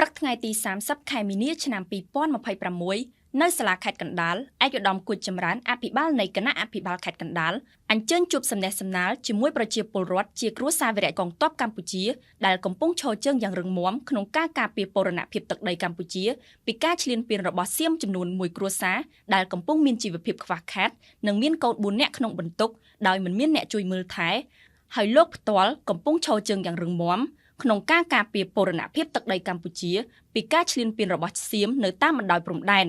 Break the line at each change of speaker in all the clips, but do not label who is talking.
ព្រឹកថ្ងៃទី30ខែមីនាឆ្នាំ2026នៅសាលាខេត្តកណ្ដាលឯកឧត្តមគួចចម្រើនអភិបាលនៃគណៈអភិបាលខេត្តកណ្ដាលអញ្ជើញជួបសំណេះសំណាលជាមួយប្រជាពលរដ្ឋជាគ្រួសារវីរៈកងទ័ពកម្ពុជាដែលកំពុងឈរជើងយ៉ាងរឹងមាំក្នុងការការពារបូរណភាពទឹកដីកម្ពុជាពីការឈ្លានពានរបស់សៀមចំនួនមួយគ្រួសារដែលកំពុងមានជីវភាពខ្វះខាតនិងមានកូន4នាក់ក្នុងបន្ទុកដោយមិនមានអ្នកជួយមើលថែហើយលោកផ្ទាល់កំពុងឈរជើងយ៉ាងរឹងមាំក្នុងការការពារបូរណភាពទឹកដីកម្ពុជាពីការឈ្លានពានរបស់សៀមនៅតាមបណ្ដោយព្រំដែន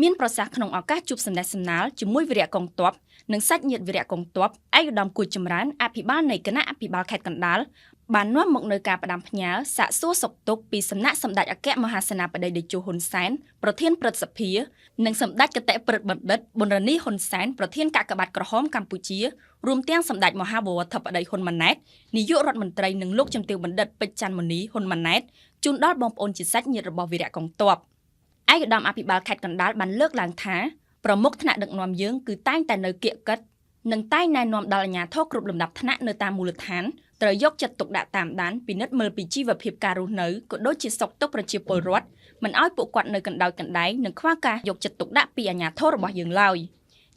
មានប្រសាសន៍ក្នុងឱកាសជួបសំណេះសំណាលជាមួយវីរៈកងទ័ពនិងសាច់ញាតិវីរៈកងទ័ពឯកឧត្តមគួចចម្រើនអភិបាលនៃគណៈអភិបាលខេត្តកណ្ដាលបាននាំមកនៅការផ្ដាំផ្ញើសាកសួរសុខទុក្ខពីសំណាក់សម្ដេចអគ្គមហាសេនាបតីតេជោហ៊ុនសែនប្រធានព្រឹទ្ធសភានិងសម្ដេចគតិព្រឹទ្ធបណ្ឌិតប៊ុនរ៉ានីហ៊ុនសែនប្រធានកាកបាទក្រហមកម្ពុជារួមទាំងសម្ដេចមហាវរធិបតីហ៊ុនម៉ាណែតនាយករដ្ឋមន្ត្រីនិងលោកជំទាវបណ្ឌិតពេជ្រច័ន្ទមុនីហ៊ុនម៉ាណែតជូនដល់បងប្អូនជាសាច់ញាតិរបស់វីរៈកងទ័ពឯកឧត្តមអភិបាលខេត្តកណ្ដាលបានលើកឡើងថាប្រមុខថ្នាក់ដឹកនាំយើងគឺតែងតែនៅគៀកកិតនិងតែងណែនាំដល់អាជ្ញាធរគ្រប់លំដាប់ថ្នាក់នៅតាមមូលដ្ឋានត្រូវយកចិត្តទុកដាក់តាមដានពិនិត្យមើលពីជីវភាពការរស់នៅក៏ដូចជាសុខទុក្ខប្រជាពលរដ្ឋមិនឲ្យពួកគាត់នៅកណ្ដោយកណ្ដែងនិងខ្វះការយកចិត្តទុកដាក់ពីអាជ្ញាធររបស់យើងឡើយ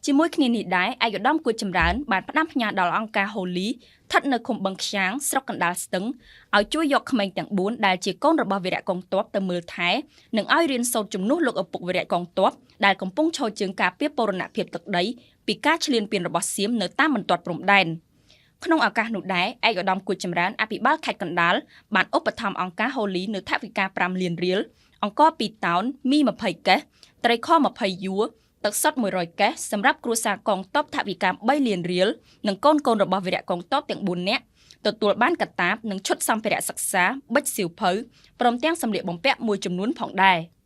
ជាមួយគ្នានេះដែរឯកឧត្តមគួចចម្រើនបានផ្ដាំផ្ញើដល់អង្គការ Holy ស្ថិតនៅឃុំបឹងខ្យាងស្រុកកណ្ដាលស្ទឹងឲ្យជួយយកក្មេងទាំង4ដែលជាកូនរបស់វីរៈកងទ័ពទៅមើលថែនិងឲ្យរៀនសូត្រជំនួសលោកឪពុកវីរៈកងទ័ពដែលកំពុងឈរជើងការពារបូរណភាពទឹកដីពីការឈ្លានពានរបស់សៀមនៅតាមបន្ទាត់ព្រំដែនក្នុងឱកាសនោះដែរឯកឧត្តមគួចចម្រើនអភិបាលខេត្តកណ្ដាលបានឧបត្ថម្ភអង្គការ Holy នៅថវិកា5លានរៀលអង្ករ2តោនមី20កេសត្រីខ20យួរទឹកសុទ្ធ100កេសសម្រាប់គ្រួសារកងទ័ពថវិកា3លានរៀលនិងកូនៗរបស់វីរៈកងទ័ពទាំង4នាក់ទទួលបានកតាបនិងឈុតសម្ភារៈសិក្សាប៊ិចសៀវភៅព្រមទាំងសម្លៀកបំពាក់មួយចំនួនផងដែរ។